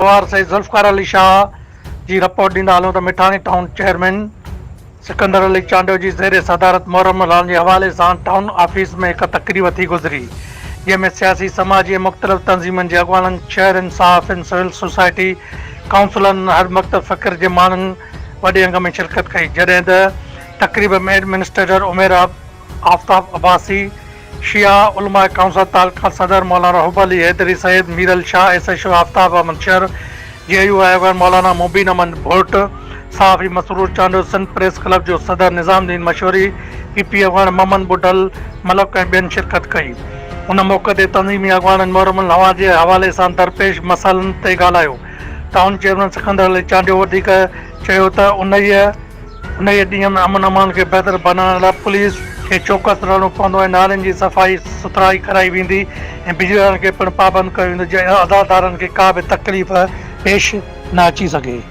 پوار سيد ذوالفقار علي شاهه جي رپورٽ ڏيندا هلون ته مٺاڻي ٽائون چيئرمين سڪندر علي چانڊيو جي زير صدارت محرم الحرام جي حوالي سان ٽائون آفيس ۾ هڪ تقريب ٿي گذري جنهن ۾ سياسي سماجي ۽ مختلف تنظيمن جي اڳواڻن شهرين صحافين سول سوسائٽي ڪائونسلرن هر مڪتب فڪر جي ماڻهن وڏي انگ ۾ شرڪت ڪئي جڏهن ته تقريب ۾ ايڊمنسٽريٽر عمير آفتاب عباسي، شيعه علماء ڪائونسل تعلقه صدر Maulana Hub Ali Haideri, Syed Miral Shah, S H O Aftab Ahmed Shar, J U I اڳواڻ مولانا مبين احمد ڀرٽ، صحافي مسرور چانڊيو، سنڌ پريس ڪلب جو صدر نظام الدين مشوري، پي پي اڳواڻ محمد ٻڍل ملڪ ۽ ٻين شرڪت ڪئي. ان موقعي تي تنظيمي اڳواڻن محرم الحرام جي حوالي سان درپيش مسئلن تي ڳالهايو. ٽائون چيئرمين سڪندر علي چانڊيو وڌيڪ چيو ته انهيء انهيء ڏينهن ۾ امن امان کي بهتر بنائڻ لاء پوليس کي چوڪس رهڻو پوندو ۽ نالين جي صفائي سٿرائي ڪرائي ويندي ۽ بجلي وارن کي پڻ پابند ڪيو ويندو جيئن عزادارن کي ڪا به تڪليف پيش نه اچي سگهي.